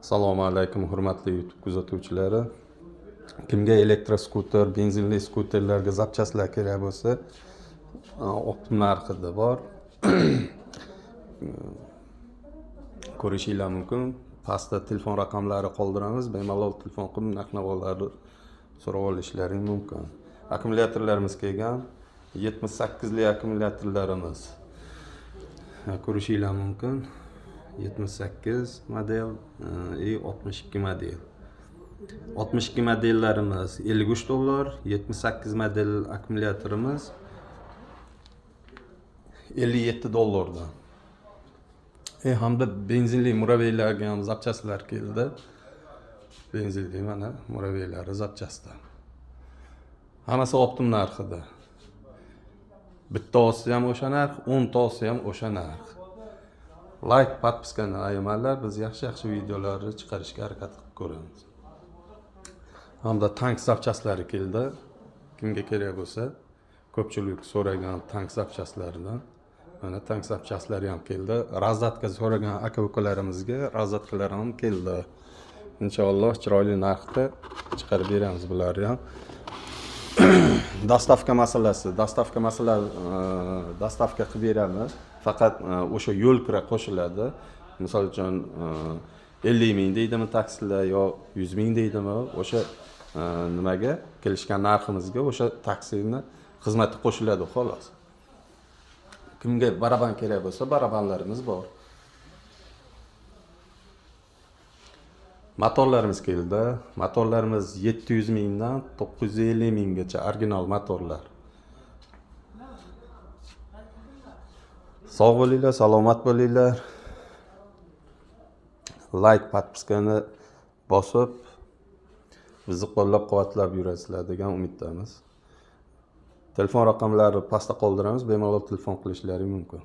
Assalomu alaykum, hurmatli YouTube kuzatuvchilari. Kimga elektroskuter, benzinli skuterlarga zapchastlar kerak bo'lsa, optim narxida bor. Ko'rishinglar mumkin. Pastda telefon raqamlari qoldiramiz. Bemalol telefon qilib narx-navolarni so'rab olishlaring mumkin. Akkumulyatorlarimiz kelgan. 78 li akkumulyatorlarimiz. Ko'rishinglar mumkin. 78 model и 62 model. 62 modellarimiz 53 dollar, 78 model akkumulyatorimiz 57 dollardan. Hamda benzinli murabbiylarga ham zapchastlar keldi. Benzinli mana murabbiylari zapchastda. Hammasi optim narxida. Bitta olsa ham o'sha narx, 10 ta olsa ham o'sha narx. Like, podpiskani ayamanglar, biz yaxshi-yaxshi videolarni chiqarishga harakat qilib ko'ramiz. Hamda tank zapchastlari keldi. Kimga kerak bo'lsa, ko'pchilik so'ragan tank zapchastlaridan mana tank zapchastlari ham keldi. Razdatka so'ragan aka-ukalarimizga razdatkalar ham keldi. Inshaalloh chiroyli narxda chiqarib beramiz bularni ham. Dostavka masalasi, dostavka masala, dostavka qilib beramiz. Faqat o'sha yo'l kira qo'shiladi. Misol uchun 50 ming deydimi taksilar yo 100 ming deydimi, o'sha nimaga kelishgan narximizga o'sha taksini xizmati qo'shiladi xolos. Kimga baraban kerak bo'lsa, barabanlarimiz bor. Motorlarimiz keldi. Motorlarimiz 700 mingdan 950 minggacha original motorlar. Sog' bo'linglar, salomat bo'linglar. Like, podpiskani bosib bizni qo'llab-quvvatlab yurasizlar degan umiddamiz. Telefon raqamlari pastda qoldiramiz, bemalol telefon qilishlaring mumkin.